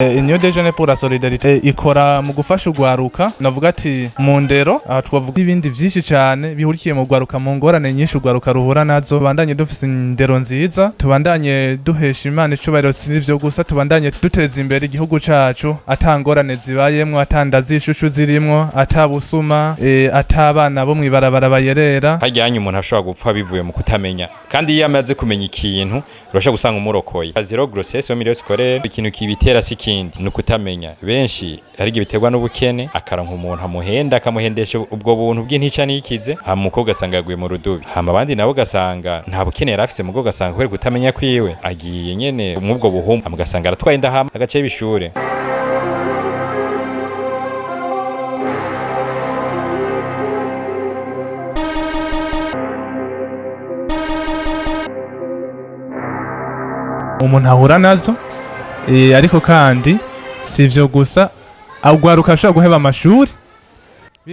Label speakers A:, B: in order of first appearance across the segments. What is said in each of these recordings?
A: Union des Jeunes pour la Solidarité ikora mu gufasha urwaruka, navuga ati mu ndero. Aha twavuga ibindi vyinshi cane bihurikiye mu rwaruka, mu ngorane nyinshi urwaruka ruhura nazo. Tubandanye dufise indero nziza, tubandanye duhesha Imana icubahiro. Si ivyo gusa, tubandanye duteza imbere igihugu cacu ata ngorane zibayemwo, ata nda z'ishushu zirimwo, ata busuma, ata abana bo mw'ibarabara bayerera.
B: Hajyanye umuntu ashobora gupfa bivuye mu kutamenya, kandi iyo amaze kumenya ikintu urashobora gusanga umurokoye. Zéro grossesse au milieu scolaire, ikintu kibitera si ikindi, ni ukutamenya. Benshi hari igihe biterwa n'ubukene, akaronka umuntu amuhenda, akamuhendesha ubwo buntu bw'intica n'ikize, hama umukobwa ugasanga yaguye mu rudubi. Hama abandi nabo ugasanga nta bukene yari afise, mugo ugasanga kubera kutamenya kwiwe agiye nyene mw'ubwo buhumbu, hama ugasanga aratwaye inda, hama agace y'ibishure.
A: Umuntu ahura nazo, ariko kandi si ivyo gusa, urwaruka ashobora guheba amashuri.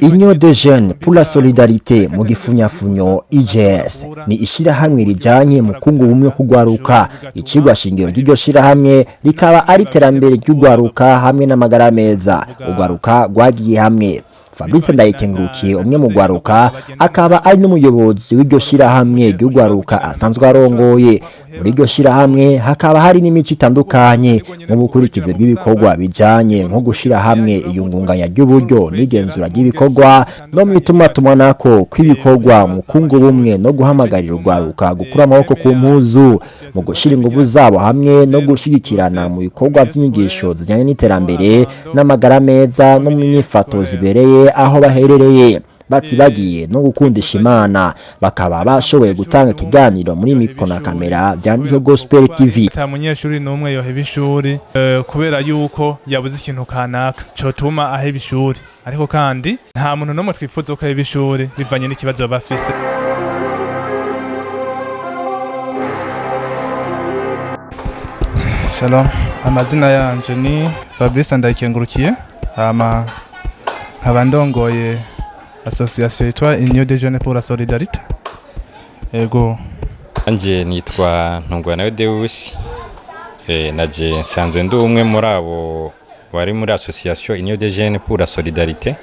C: Union des Jeunes pour la Solidarité, mu gifunyafunyo UJS, ni ishirahamwe rijanye mu kunga ubumwe kugwaruka. Icigwa shingiro ry'iryo shirahamwe rikaba ari iterambere ry'ugwaruka hamwe n'amagara meza, ugwaruka rwagiye hamwe. Fabrice Ndayikengurukiye, umwe mu gwaruka akaba ari n'umuyobozi w'iryo shirahamwe ry'ugwaruka asanzwe arongoye. Muri iryo shirahamwe hakaba hari n'imico itandukanye nk'ubukurikizi bw'ibikorwa bijanye nko gushira hamwe iyungunganya ry'uburyo n'igenzura ry'ibikorwa no mu itumatumanako kw'ibikorwa mu kunga ubumwe no guhamagarira urwaruka gukura amaboko ku mpuzu mu gushira inguvu zabo hamwe no gushigikirana mu bikorwa vy'inyigisho zijanye n'iterambere n'amagara meza no mu myifato zibereye aho baherereye, batibagiye no gukundisha Imana. Bakaba bashoboye gutanga ikiganiro muri mikro na kamera vyanditswe Gospel TV.
A: Ata munyeshuri n'umwe yoheba ishuri kubera yuko yabuze ikintu kanaka cotuma aheba ishuri, ariko kandi nta muntu n'umwe twifuza ko aheba ishuri bivanye n'ikibazo baba bafise. Shalom, amazina yanje ni Fabrice Ndayikengurukiye, hama nkaba ndongoye association yitwa Union des Jeunes pour la Solidarité. Ego.
B: Anje nitwa Ntungwanayo Deus, naje nsanzwe ndi umwe muri abo bari muri association Union des Jeunes pour la Solidarité,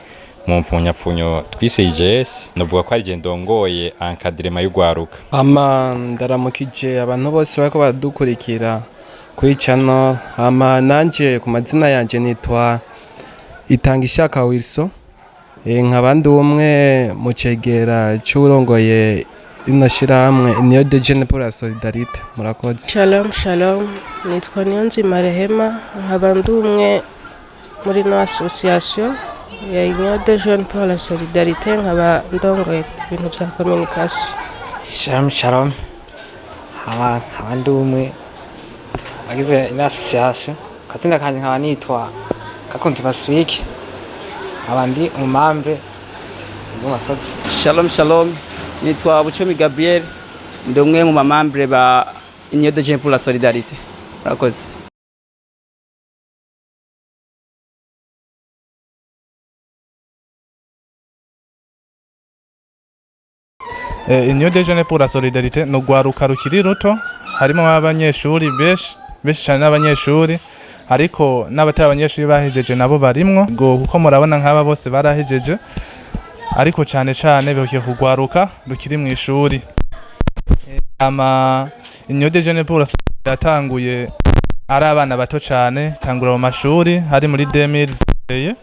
B: mu mfunyapfunyo twise UJS. Novuga ko ari je ndongoye encadrement y'ugwaruka.
D: Hama ndaramukije abantu bose bariko baradukurikira kuri channel. Hama nanje ku mazina yanje nitwa Itangishaka Wilson, nkaba ndi umwe mu cegera c'uwurongoye rino shirahamwe Union des Jeunes pour la Solidarité. Murakoze.
E: Shalom shalom, nitwa Niyonzima Rehema, nkaba ndi umwe muri no association ya Union des Jeunes pour la Solidarité, nkaba ndongoye ibintu vya communication.
F: Shalom shalom, hama nkaba ndi umwe bagize ino association. Kazina kanje nkaba nitwa Gakunzi Pacifique, nkaba ndi umumembre. Murakoze.
G: Shalom shalom, nitwa Bucumi Gabriel, ndi umwe mu bamembre ba Union des Jeunes pour la Solidarité. Murakoze.
A: Union des Jeunes pour la Solidarité ni urwaruka rukiri ruto, harimo abanyeshuri benshi benshi cyane n'abanyeshuri, ariko n'abatari abanyeshuri bahejeje nabo barimwo, ngo kuko murabona nk'aba bose barahejeje, ariko cyane cyane bihukiye kugwaruka rukiri mu ishuri. Ama Union des Jeunes pour la Solidarité yatanguye ari abana bato cyane, tangura mu mashuri hari muri 2020.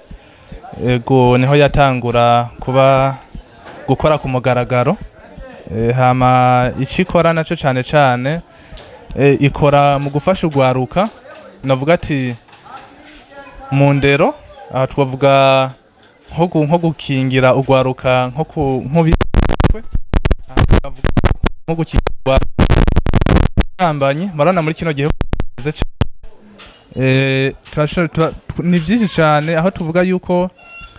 A: Ego, niho yatangura kuba gukora ku mugaragaro. Hama icyo ikora nacyo cyane cyane, ikora mu gufasha urwaruka, navuga ati mu ndero. Aha twavuga nko gukingira urwaruka nko ku aha twavuga nko gukingira urwaruka ubusambanyi. Murabona muri kino gihe bimeze cane. Ni byinshi cyane aho tuvuga yuko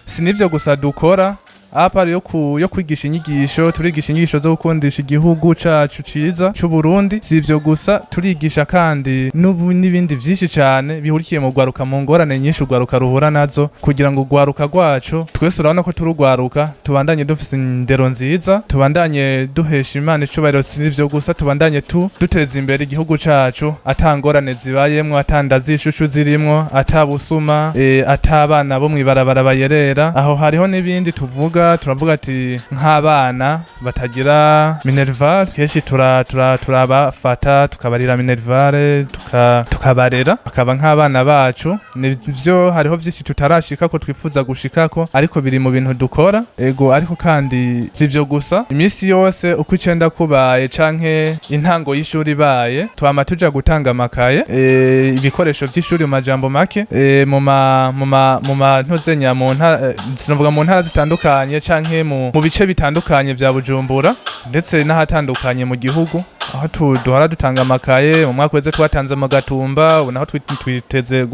A: si n'ibyo gusa dukora. À part yo kwigisha inyigisho, turigisha inyigisho zo gukundisha igihugu cacu ciza c'u Burundi. Si ivyo gusa, turigisha kandi n'ubu n'ibindi vyinshi cane bihurikiye mu gwaruka, mu ngorane nyinshi ugwaruka ruhura nazo, kugira ngo ugwaruka rwacu twese, urabona ko turugwaruka, tubandanye dufise indero nziza, tubandanye duhesha Imana icubahiro. Si ivyo gusa, tubandanye duteza imbere igihugu cacu ata ngorane zibayemwo, ata nda zishushu zirimwo, ata busuma, ata abana bo mw'ibarabara bayerera. Aho hariho n'ibindi tuvuga, turavuga ati nk'abana batagira minerval, kenshi turabafata tukabarira minerval, tukabarera bakaba nk'abana bacu. Nivyo, hariho vyinshi tutarashikako twifuza gushikako, ariko biri mu bintu dukora. Ego, ariko kandi si ivyo gusa, imisi yose uko icenda kubaye canke intango y'ishuri ibaye, twama tuja gutanga amakaye, ibikoresho vy'ishuri mu majambo make, mu ma ntuzenya mu ntara, sinovuga mu ntara zitandukanye canke mu bice bitandukanye vya Bujumbura, ndetse n'ahatandukanye mu gihugu, aho duhora dutanga amakaye. Mu mwaka weze twatanze mu Gatumba, ubu naho twiteze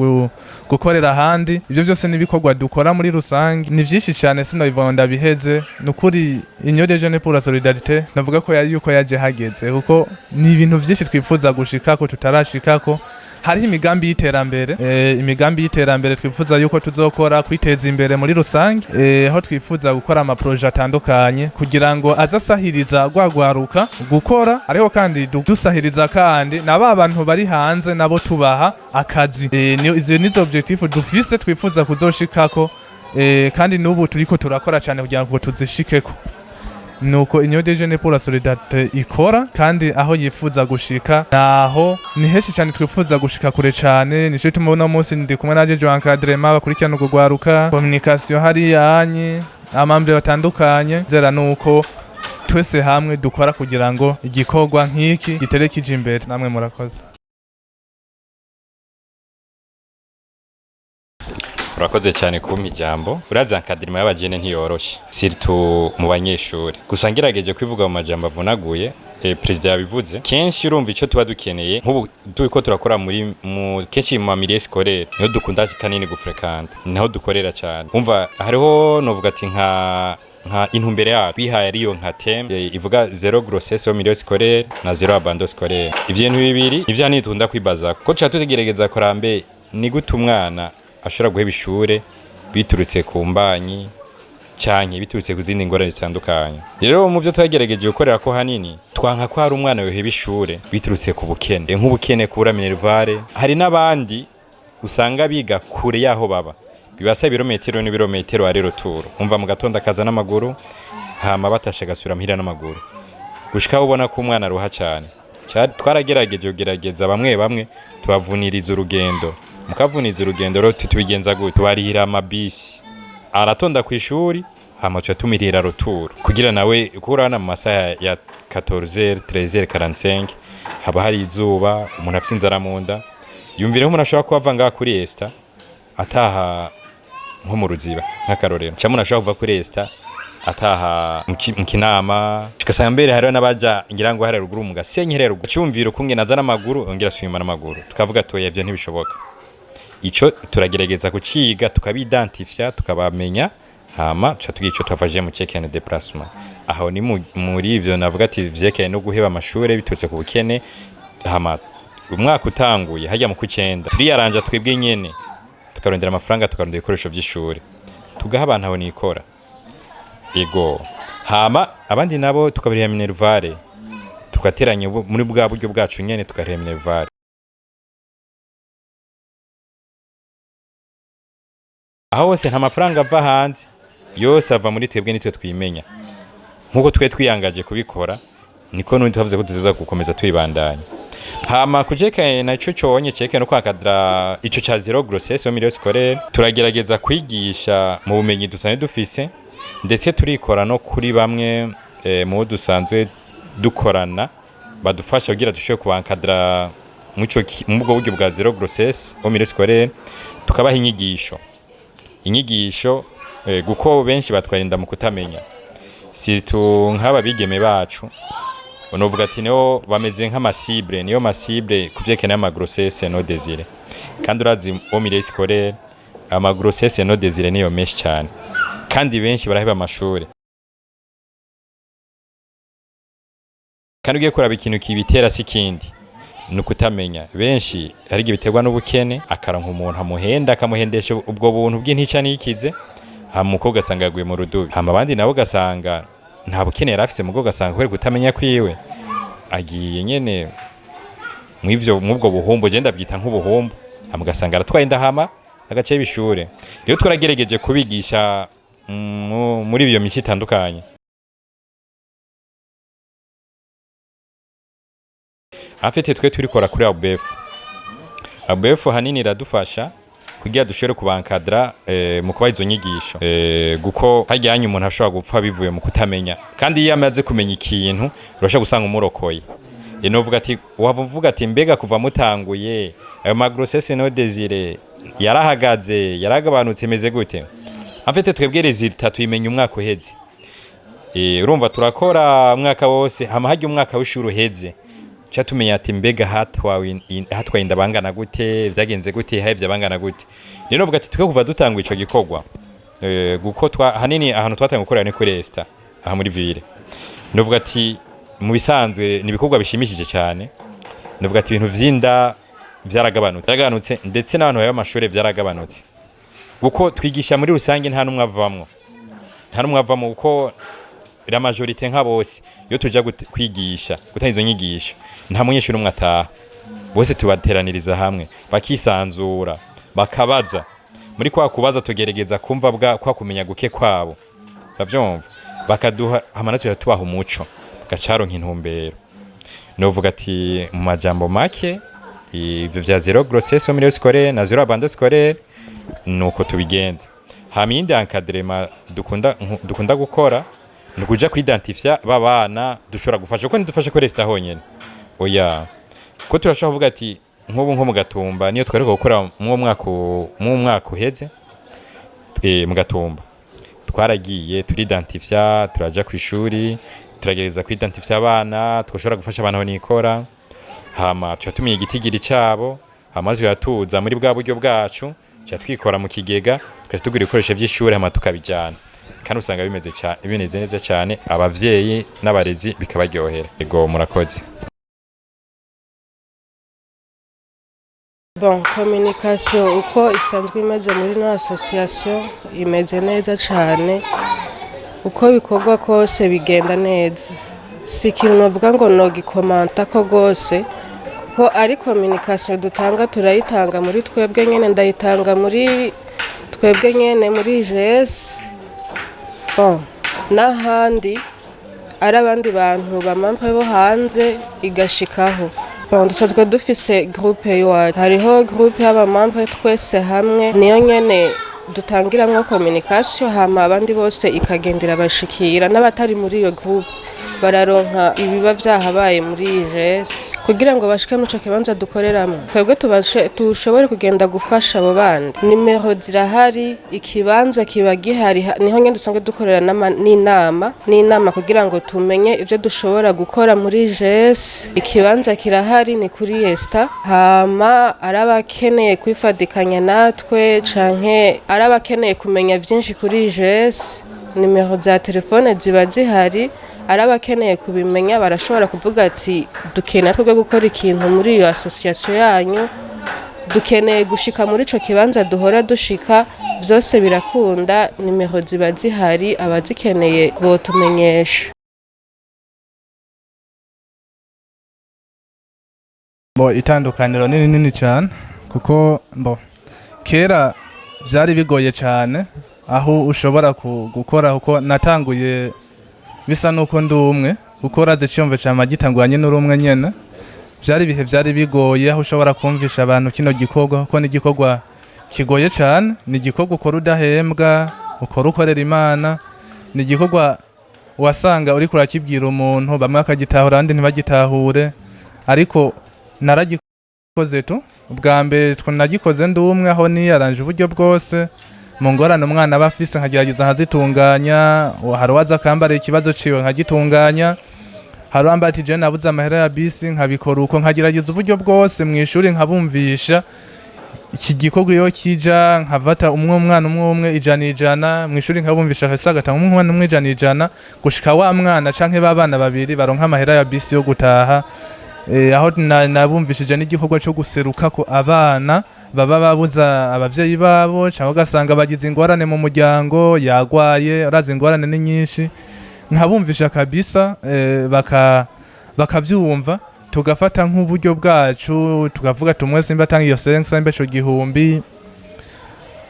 A: gukorera ahandi. Ibyo byose n'ibikorwa dukora muri rusange, ni vyinshi cyane, sinobivuga ngo ndabiheze. Ni ukuri, Union des Jeunes pour la Solidarité navuga ko yari yuko yaje hageze, kuko ni ibintu vyinshi twifuza gushikako tutarashikako. Hariho imigambi y'iterambere, imigambi y'iterambere twifuza yuko tuzokora, kwiteza imbere muri rusange, aho twifuza gukora ama projets atandukanye kugira ngo aze asahiriza rwagwaruka gukora, ariko kandi dusahiriza kandi na ba bantu bari hanze nabo tubaha akazi. Izo nizo objectif dufise twifuza kuzoshikako, kandi n'ubu turiko turakora cyane kugira ngo tuzishikeko. Nuko Union des Jeunes pour la Solidarité ikora, kandi aho yifuza gushika naho ni henshi cyane, twifuza gushika kure cyane. Nico gituma uno munsi ndi kumwe na jeje encadrement bakurikirana urwo rwaruka, communication hariya anye aba membres batandukanye. Zera nuko twese hamwe dukora kugira ngo igikorwa nk'iki gitere kije imbere. Namwe murakoze.
B: Urakoze cyane kumpa ijambo. Urazi, encadrement y'abajene ntiyoroshe, surtout mu banyeshuri. Gusa ngerageje kwivuga mu majambo avunaguye, perezida yabivuze kenshi. Urumva, icyo tuba dukeneye nk'ubu turiko turakora muri mu kenshi mu milieu scolaire niho dukunda kanini gufrekanta, niho dukorera cyane. Umva, hariho novuga ati nka intumbere yacu twihaye ariyo nka thème, ivuga zéro grossesse au milieu scolaire na zéro abandon scolaire. Ivyo bintu bibiri ivyo hanini dukunda kwibaza, ko tuca tutegereza kurambe ni gute umwana ashobora guheba ishure biturutse ku mbanyi canke biturutse ku zindi ngorane zitandukanye. Rero mu byo twagerageje gukorera ko hanini, twanka ko hari umwana yoheba ishure biturutse ku bukene, nk'ubukene kubura minerval. Hari n'abandi usanga biga kure yaho baba, bibasa ibirometero n'ibirometero aller-retour. Umva, mu gatondo akaza n'amaguru, hama batashe agasubira muhira n'amaguru, gushika aho ubona ko umwana aruha cyane. Twaragerageje kugerageza bamwe bamwe tubavuniriza urugendo. Mukavuniza urugendo rero tubigenza gute? Tubarihira amabisi, aratonda ku ishuri, hama tuca tumirira retour kugira nawe, kuko urabona mu masaha ya 14h, 13h45 haba hari izuba, umuntu afise inzara mu nda. Yumvire umuntu ashobora kuba ava ngaha kuri Esta ataha nko mu Ruziba, nk'akarorero, cyangwa umuntu ashobora kuva kuri Esta ataha mu Kinama, ugasanga mbere hariho n'abaja ngira ngo hariya ruguru mu Gasenyi, hariya ruguru. Cyumvira ukungene aza n'amaguru, ongera asubira n'amaguru, tukavuga toya, ivyo ntibishoboka. Ico turagerageza kuciga, tukabidentifya, tukabamenya, hama tuca tugira ico twafashije mu cekene déplacement. Aho ni muri ivyo navuga ati vyerekeye no guheba amashure biturutse ku bukene. Hama umwaka utanguye hajya mu kw'icenda, turiyaranja twebwe nyene, tukarondera amafaranga, tukarondera ibikoresho vy'ishure, tugaha abantu abo nikora. Ego, hama abandi nabo tukabariha minerval, tugateranya muri bwa buryo bwacu nyene, tukariha minerval. Aho hose nta mafaranga ava hanze, yose ava muri twebwe, nitwe twimenya. Nk'uko twe twiyangaje kubikora, niko n'undi twavuze ko tuza gukomeza tuyibandanya. Hama kujekaye naco conye ceke no kwakadra ico ca zéro grossesse au milieu scolaire, turagerageza kwigisha mu bumenyi dusanzwe dufise, ndetse turikora no kuri bamwe mu bo dusanzwe dukorana badufasha kugira dushobore kubankadra mu bwo buryo bwa zéro grossesse au milieu scolaire, tukabaha inyigisho, kuko benshi batwarinda mu kutamenya, surtout nk'aba bigeme bacu. Unovuga ati niyo bameze nk'ama cibles, niyo ma cibles kuvyerekana ama grossesse non désirée. Kandi urazi, au milieu scolaire ama grossesse non désirée niyo menshi cyane. Kandi benshi baraheba amashuri. Kandi ugiye kuraba, ikintu kibitera si ikindi, ni ukutamenya. Benshi hari igihe biterwa n'ubukene, akaronka umuntu amuhenda, akamuhendesha ubwo buntu bw'intica ntikize, hama umukobwa ugasanga yaguye mu rudubi. Hama abandi nabo ugasanga nta bukene yari afise, mugo ugasanga kubera kutamenya kwiwe agiye nyene mw'ivyo, mw'ubwo buhumbu, je ndabyita nk'ubuhumbu, hama ugasanga aratwaye indahama, agace y'ibishure. Rero twaragerageje kubigisha muri iyo mico itandukanye. Afite twe turikora kuri ABF. ABF hanini iradufasha kugira dushobore kubankadra mu kubaha izo nyigisho, guko hajyanye umuntu ashobora gupfa bivuye mu kutamenya. Kandi iyo amaze kumenya ikintu, urashobora gusanga umurokoye. Novuga ati, wava uvuga ati: "Mbega kuva mutanguye, ayo ma grossesse non désirée yarahagaze, yaragabanutse, imeze gute?" Afite twebwe résultat tuyimenya umwaka uheze. Urumva turakora umwaka wose, hama harya umwaka w'ishuri uheze ca tumenya ati: "Mbega hatwaye inda bangana gute? Vyagenze gute? Hahevye bangana gute?" Rero novuga ati twe kuva dutangura ico gikorwa, guko hanini ahantu twatanguye gukorera ni kuri Esta aha muri ville. Novuga ati mu bisanzwe ni ibikorwa bishimishije cyane. Novuga ati ibintu vy'inda vyaragabanutse, vyaragabanutse, ndetse n'abantu baba amashuri vyaragabanutse, kuko twigisha muri rusange, nta n'umwe avamwo, nta n'umwe avamwo, kuko la majorité nka bose iyo tuja kwigisha, gutanga izo nyigisho, nta munyeshuri umwe ataha. Bose tubateraniriza hamwe, bakisanzura, bakabaza. Muri kwa kubaza tugerageza kumva bwa kwa kumenya guke kwabo, uravyumva, bakaduha, hama natwe tubaha umuco, bagacaronka intumbero. Novuga ati mu majambo make, ivyo vya zéro grossesse au milieu scolaire na zéro abandon scolaire nuko tubigenza. Hama iyindi encadrement dukunda gukora ni ukuja kwidentifia ba bana dushobora gufasha, kuko ntidufashe kuri resta honyene, oya, ko turashobora kuvuga ati nk'ubu nko mu Gatumba niyo twariko gukora mu mwaka uheze, mu Gatumba twaragiye turidentifia, turaja ku ishuri, turagerageza kwidentifia abana twashobora gufasha, abana aho nikora, hama tuca tumenya igitigiri cabo, hama tuca tuza muri bwa buryo bwacu, tuca twikora mu kigega, tugaca tugura ibikoresho vy'ishuri, hama tukabijana. Kandi usanga bimeze neza cyane, abavyeyi n'abarezi bikabaryohera. Ego, murakoze.
E: Bon, communication uko isanzwe imeze muri no association imeze neza cyane. Uko bikorwa kose bigenda neza. Si ikintu novuga ngo nogikomanta ko rwose, kuko ari communication dutanga, turayitanga muri twebwe nyene, ndayitanga muri twebwe nyene muri IGS. Bon, n'ahandi ari abandi bantu bamampe bo hanze igashikaho. Bon, dusanzwe dufise groupe iwacu, hariho groupe y'abamambre twese hamwe, niyo nyene dutangiramwo communication, hama abandi bose ikagendera bashikira. N'abatari muri iyo groupe bararonka ibiba vyahabaye muri IGS kugira ngo bashike mu ico kibanza dukoreramwo, twebwe tubashe tushobore kugenda gufasha abo bandi. Nimero zirahari, ikibanza kiba gihari, niho nyene dusanzwe dukorera n'inama kugira ngo tumenye ivyo dushobora gukora muri IGS. Ikibanza kirahari, ni kuri Esta. Hama ari abakeneye kwifadikanya natwe canke ari abakeneye kumenya vyinshi kuri IGS, nimero za telefone ziba zihari. Ari abakeneye kubimenya barashobora kuvuga ati: "Dukeneye twebwe gukora ikintu muri iyo association yanyu, dukeneye gushika muri ico kibanza duhora dushika." Vyose birakunda, nimero ziba zihari, abazikeneye botumenyesha.
A: Bo, itandukaniro nini nini cyane, kuko bo kera byari bigoye cyane aho ushobora gukora, kuko natanguye bisa nuko ndi umwe gukora icyumvo cyama gitanguranye n'urumwe nyene. Byari ibihe byari bigoye aho ushobora kumvisha abantu kino gikorwa, kuko ni igikorwa kigoye cyane, ni igikorwa ukora udahembwa, ukora ukorera Imana. Ni igikorwa wasanga uriko urakibwira umuntu, bamwe bakagitahura, abandi ntibagitahure. Ariko naragikoze tu. Ubwa mbere nagikoze ndi umwe, aho niyaranje uburyo bwose mu ngorane umwana aba afise, nkagerageza nkazitunganya. Hari uwaza akambara ikibazo ciwe nkagitunganya, hari uwambara ati: "Jewe nabuze amahera ya bisi," nkabikora uko, nkagerageza uburyo bwose mu ishuri nkabumvisha. Iki gikorwa iyo kija nkavata umwe umwana umwe umwe 100 mu ishuri, nkabumvisha akasa gatanga umwe umwana umwe 100 gushika wa mwana canke babana babiri baronka amahera ya bisi yo gutaha. Aho nabumvishije n'igikorwa cyo guseruka ko abana baba babuza abavyeyi babo, cyangwa ugasanga bagize ingorane mu muryango, yagwaye, urazi ingorane ni nyinshi, nkabumvisha kabisa, bakavyumva, tugafata nk'uburyo bwacu, tukavuga tumwe simba tanga iyo sensa imbe ico gihumbi,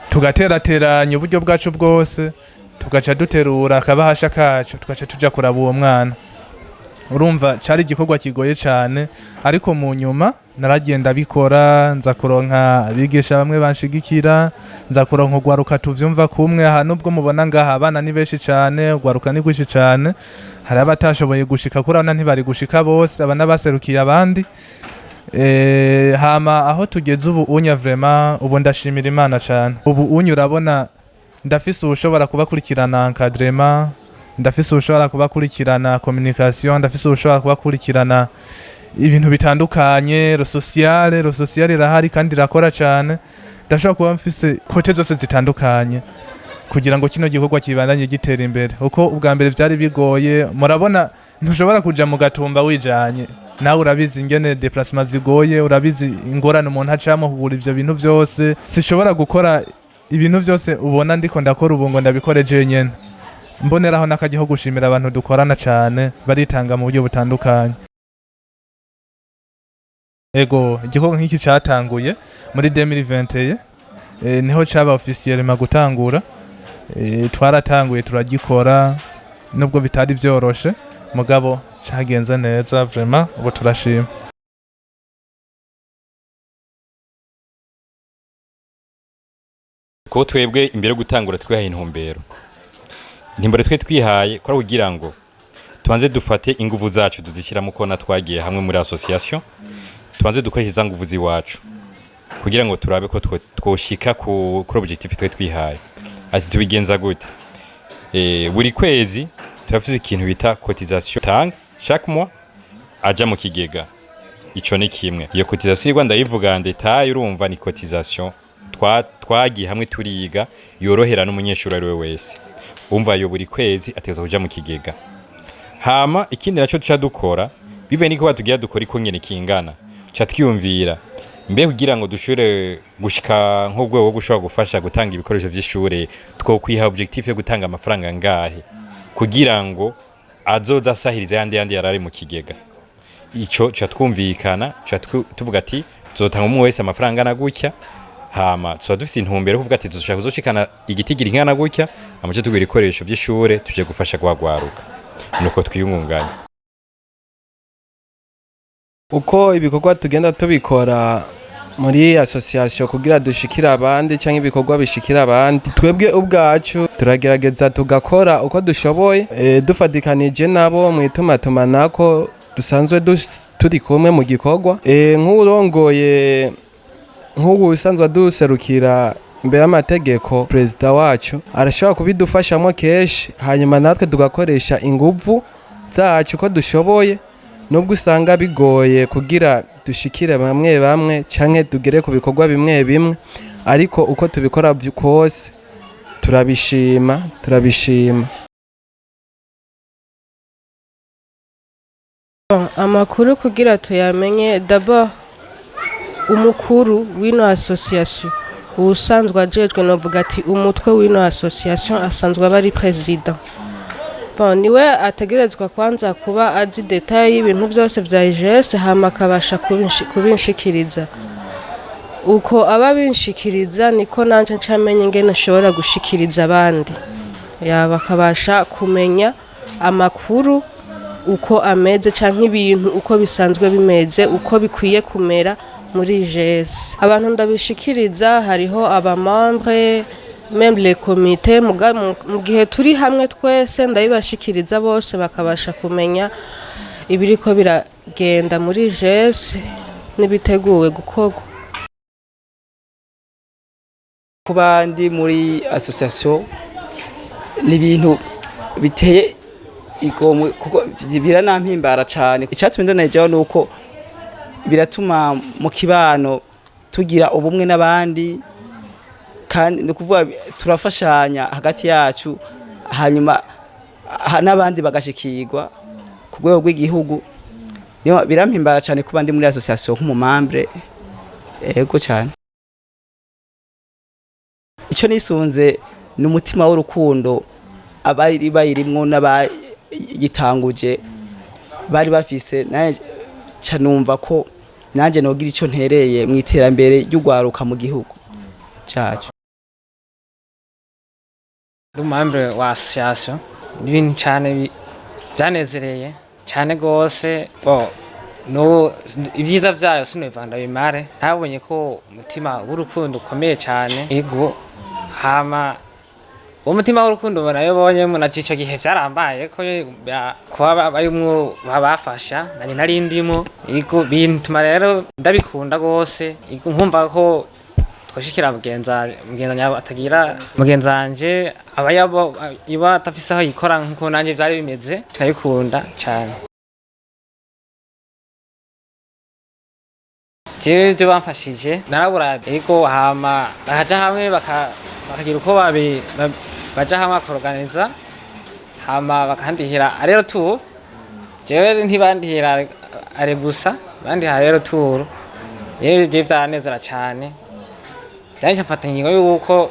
A: tugaterateranya uburyo bwacu bwose, tugaca duterura akabahasha kacu, tugaca tuja kuraba uwo mwana. Urumva cari igikorwa kigoye cane, ariko mu nyuma naragenda bikora, nza kuronka abigisha bamwe banshigikira, nza kuronka urwaruka tuvyumva kumwe. Aha nubwo mubona ngaha abana ni benshi cane, urwaruka ni rwinshi cane, hari abatashoboye gushika kuri abana, ntibari gushika bose, abana baserukiye abandi. Hama aho tugeze ubu unya, vraiment ubu ndashimira Imana cane. Ubu unya urabona ndafise ubushobora kubakurikirana encadrement, ndafise ubushobora kubakurikirana communication, ndafise ubushobora kubakurikirana ibintu bitandukanye, le social irahari kandi irakora cane. Ndashobora kuba mfise côté zose zitandukanye kugira ngo kino gikorwa kibandanye gitera imbere, uko ubwa mbere vyari bigoye. Murabona ntushobora kuja mu Gatumba wijanye nawe, urabizi ingene déplacement zigoye, urabizi ingorane umuntu acamo kugura ivyo bintu vyose. Sishobora gukora ibintu vyose ubona ndiko ndakora ubu ngo ndabikore jenyene. Mboneraho n'akajyaho gushimira abantu dukorana cane, baritanga mu buryo butandukanye. Ego, igikorwa nk'iki catanguye muri 2021, niho caba officiellement gutangura. Twaratanguye turagikora nubwo bitari vyoroshe, mugabo cagenze neza, vraiment ubu turashima.
B: Kuko twebwe imbere yo gutangura twihaye intumbero twe twihaye ko ari kugira ngo tubanze dufate inguvu zacu tuzishyiramo, ko twagiye hamwe muri association, tubanze dukoreshe za nguvu z'iwacu kugira ngo turabe ko twoshika kuri objectif twe twihaye. Ati tubigenza gute? Buri kwezi turafise ikintu bita cotisation tanga chaque mois aja mu kigega. Ico ni kimwe. Iyo cotisation igwa ndayivuga en détail. Urumva ni cotisation twagiye hamwe turiga, yorohera n'umunyeshuri ari we wese. Umva, yo buri kwezi ategerezwa kuja mu kigega. Hama ikindi naco tuca dukora, bivuye niko tugira dukora iko nyene kingana, ca twiyumvira mbe kugira ngo dushobore gushika nk'urwego rwo gushobora gufasha gutanga ibikoresho vy'ishure, twokwiha objectif yo gutanga amafaranga ngahe kugira ngo azoza asahiriza yandi yarari mu kigega. Ico ca twumvikana, ca tuvuga ati tuzotanga umwe wese amafaranga angana gutya. Hama tuba dufise intumbero yo kuvuga ati tuzoshaka kuzoshikana igitigiri kingana gutya, amace tugura ibikoresho vy'ishure tuje gufasha gwagwaruka. Nuko twiyungunganya.
D: Uko ibikorwa tugenda tubikora muri association kugira dushikire abandi cyangwa ibikorwa bishikira abandi, twebwe ubwacu turagerageza tugakora uko dushoboye, dufatikanije nabo mu itumatumanako dusanzwe turi kumwe mu gikorwa. Nk'urongoye, nk'ubu usanzwe duserukira imbere y'amategeko, perezida wacu arashobora kubidufashamo kenshi, hanyuma natwe tugakoresha inguvu zacu uko dushoboye, nubwo usanga bigoye kugira dushikire bamwe bamwe canke tugere ku bikorwa bimwe bimwe, ariko uko tubikora kose turabishima, turabishima.
E: Bon, amakuru kugira tuyamenye, d'abord umukuru w'ino association uwusanzwe ajejwe, novuga ati umutwe w'ino association asanzwe aba ari président. Bon, niwe ategerezwa kwanza kuba azi détail y'ibintu vyose vya IGS, hama akabasha kubinshikiriza. Uko aba binshikiriza niko nanje ncamenya ingene nshobora gushikiriza abandi, yaba akabasha kumenya amakuru uko ameze canke ibintu uko bisanzwe bimeze, uko bikwiye kumera muri IGS. Abantu ndabishikiriza hariho aba membres, même les comités, mu gihe turi hamwe twese ndabibashikiriza bose, bakabasha kumenya ibiriko biragenda muri IGS n'ibiteguwe gukorwa.
G: Kuba ndi muri association ni ibintu biteye igomwe, kuko biranampimbara cyane. Icyatumye ndanayijaho ni uko biratuma mu kibano. Tugira ubumwe n'abandi, kandi ni ukuvuga turafashanya hagati yacu, hanyuma n'abandi bagashikirwa ku rwego rw'igihugu. Niyo birampimbara cyane kuba ndi muri association nk'umumembre. Ego cyane, icyo nisunze ni umutima w'urukundo abari bayirimwo n'abayitanguje bari bafise. Nanjye ca numva ko nanjye nogira icyo ntereye mu iterambere ry'urwaruka mu gihugu cacu.
F: Ndi umumembre wa association. Ni ibintu cyane byanezereye cyane gose. Bo no ibyiza byayo sinova ndabimare. Nabonye ko umutima w'urukundo ukomeye cyane. Ego, hama uwo mutima w'urukundo narayobonyemo na ico gihe vyarambaye ko kuba barimwo babafasha, nari nari ndimo. Ego, bintuma rero ndabikunda gose. Ego, nkumva ko twoshikira mugenza atagira mugenzi wanje aba yabo iba atafise aho yikora, nkuko nanjye vyari bimeze. Ndabikunda cyane jewe ibyo bamfashije narabura. Ego, hama bakaja hamwe bakagira uko baja hamwe bakorganiza, hama bakandihira aller-retour. Jewe ntibandihira aller gusa, bandihira aller-retour. Rero ivyo vyanezera cane, vyanje mfata ingingo yuko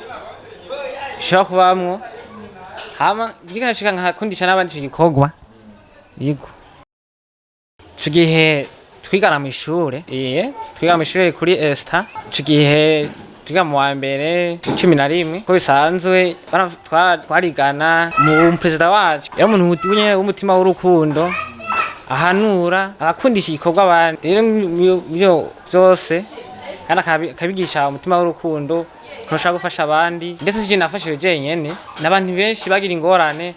F: nshobora kubamwo, hama bikashika nkakundisha n'abandi ico gikorwa. Yego, ico gihe twigana mw'ishure, twiga mw'ishure kuri Esta. Ico gihe twiga mu wa mbere 11 ko bisanzwe twarigana. Mu perezida wacu yari umuntu nyene w'umutima w'urukundo, ahanura, agakundisha igikorwa abandi. Rero ibyo byose kandi akabigisha umutima w'urukundo ko ashobora gufasha abandi. Ndetse si je nafashije jenyene, n'abantu benshi bagira ingorane,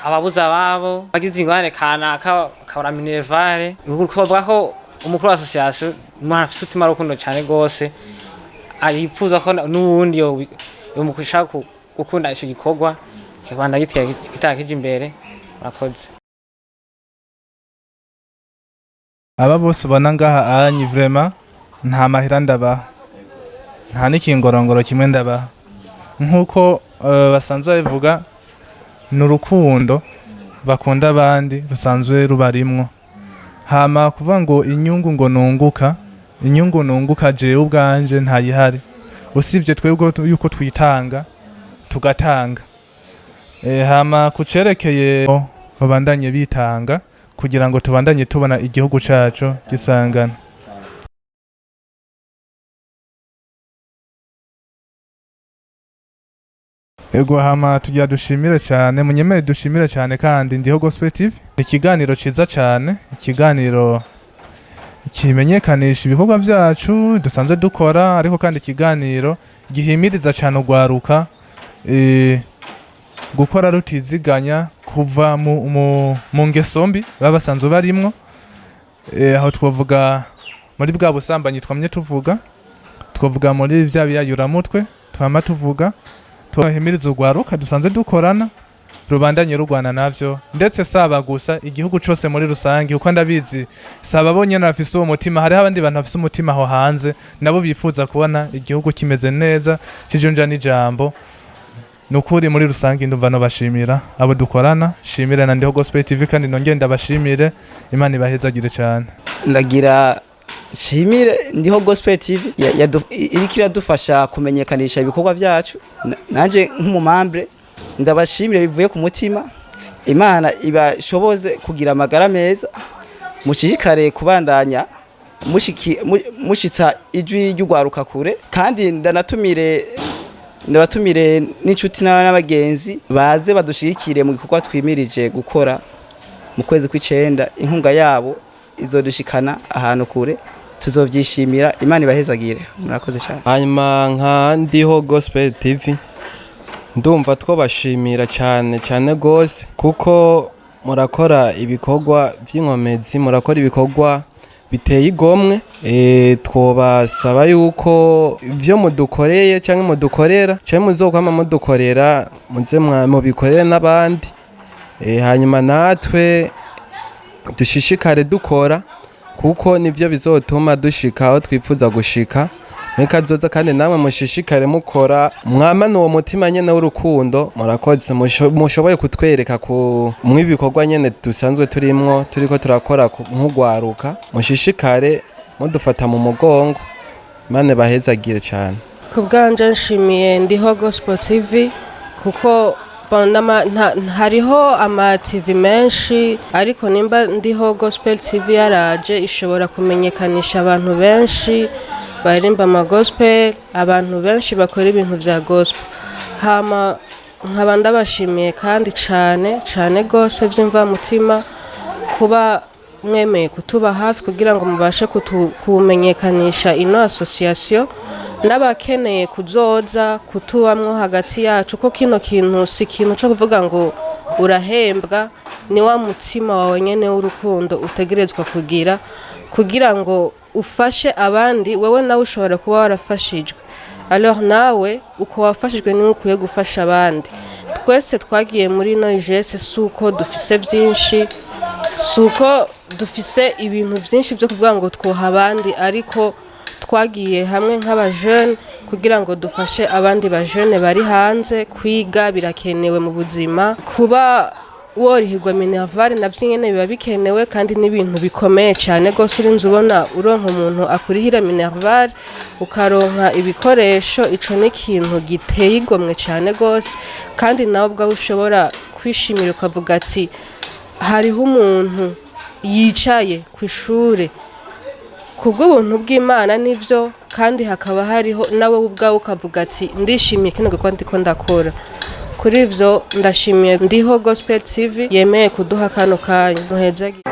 F: ababuze ababo, bagize ingorane kanaka bakabura minerval. Ni ukuvuga ko umukuru wa association umuntu afise umutima w'urukundo cane gose, arifuza ko n'uwundi yomushaka gukunda ico gikorwa kikabanda gitera gitera kija imbere. Murakoze.
A: Aba bose ubona ngaha anyi, vraiment nta mahera ndabaha, nta n'ikingorongoro kimwe ndabaha. Nk'uko basanzwe babivuga, ni urukundo bakunda abandi rusanzwe rubarimwo. Hama kuvuga ngo inyungu ngo nunguka, inyungu nunguka jewe ubwanje ntayihari, usibye twebwe yuko twitanga tugatanga. Hama kucerekeye babandanye bitanga kugira ngo tubandanye tubona igihugu cacu gisangana. Ego, hama tugira dushimire cyane, munyemere dushimire cyane kandi Ndiho Gospel TV. Ni ikiganiro ciza cyane, ikiganiro kimenyekanisha ibikorwa byacu dusanzwe dukora, ariko kandi ikiganiro gihimiriza cyane urwaruka gukora rutiziganya, kuva mu ngeso mbi baba basanzwe barimwo. Aho twavuga muri bwa busambanyi twamye tuvuga, twavuga muri bya biyayuramutwe twama tuvuga. Tuhimiriza urwaruka dusanzwe dukorana rubandanye rurwana navyo, ndetse saba gusa, igihugu cose muri rusange, kuko ndabizi saba bonyene bafise uwo mutima, hariho abandi bantu bafise umutima aho hanze nabo bifuza kubona igihugu kimeze neza kijunja n'ijambo. Nukuri muri rusange ndumva nobashimira abo dukorana, shimire na Ndiho Gospel TV, kandi nongere ndabashimire. Imana ibahezagire cyane.
G: Ndagira shimire Ndiho Gospel TV iriko iradufasha kumenyekanisha ibikorwa byacu. Nanje nk'umumembre ndabashimire bivuye ku mutima. Imana ibashoboze kugira amagara meza, mushishikare kubandanya mushitsa ijwi ry'urwaruka kure. Kandi ndanatumire, ndabatumire n'inshuti n'abagenzi baze badushigikire mu gikorwa twimirije gukora mu kwezi kw'icenda. Inkunga yabo izodushikana ahantu kure, tuzobyishimira. Imana ibahezagire, murakoze cyane.
D: Hanyuma nka Ndiho Gospel TV ndumva twabashimira cyane cyane gose, kuko murakora ibikorwa by'inkomezi, murakora ibikorwa biteye igomwe. Twobasaba yuko ibyo mudukoreye cyangwa mudukorera cyangwa muzokwama mudukorera, muze mubikorere n'abandi. Hanyuma natwe dushishikare dukora, kuko nibyo bizotuma dushika aho twifuza gushika. Muri kazoza kandi namwe mushishikare mukora, mwamane uwo mutima nyene w'urukundo. Murakoze, mushoboye kutwereka ku mw'ibikorwa nyene dusanzwe turimwo, turiko turakora nk'ugwaruka. Mushishikare mudufata mu mugongo, Imana bahezagire cane.
E: Ku bwanje nshimiye Ndiho Gospel TV kuko bon, hariho ama TV menshi, ariko nimba Ndiho Gospel TV yaraje, ishobora kumenyekanisha abantu benshi baririmba ama gospel, abantu benshi bakora ibintu vya gospel. Hama nkaba ndabashimiye kandi cane cane gose vy'imvamutima kuba mwemeye kutuba hafi kugira ngo mubashe kumenyekanisha ino association n'abakeneye kuzoza kutubamwo hagati yacu, ko kino kintu si ikintu cyo kuvuga ngo urahembwa, ni wa mutima wawe nyene w'urukundo utegerezwa kugira kugira ngo ufashe abandi. Wewe nawe ushobora kuba warafashijwe, alors nawe uko wafashijwe niwe ukwiye gufasha abandi. Twese twagiye muri ino IJS si uko dufise byinshi, si uko dufise ibintu byinshi byo kuvuga ngo twoha abandi, ariko twagiye hamwe nk'abajene kugira ngo dufashe abandi bajene bari hanze. Kwiga birakenewe mu buzima, kuba worihirwa minerval navyo nyene biba bikenewe, kandi n'ibintu bikomeye cyane rwose. Urinze ubona uronka umuntu akurihira minerval, ukaronka ibikoresho, ico ni ikintu giteye igomwe cyane rwose, kandi nawe ubwawe ushobora kwishimira ukavuga ati hariho umuntu yicaye ku ishure kubw'ubuntu bw'Imana nibyo, kandi hakaba hariho nawe ubwawe ukavuga ati ndishimiye kino gikorwa ndiko ndakora. Kuri ivyo ndashimiye Ndiho Gospel TV yemeye kuduha kano kanya. Muhezagire.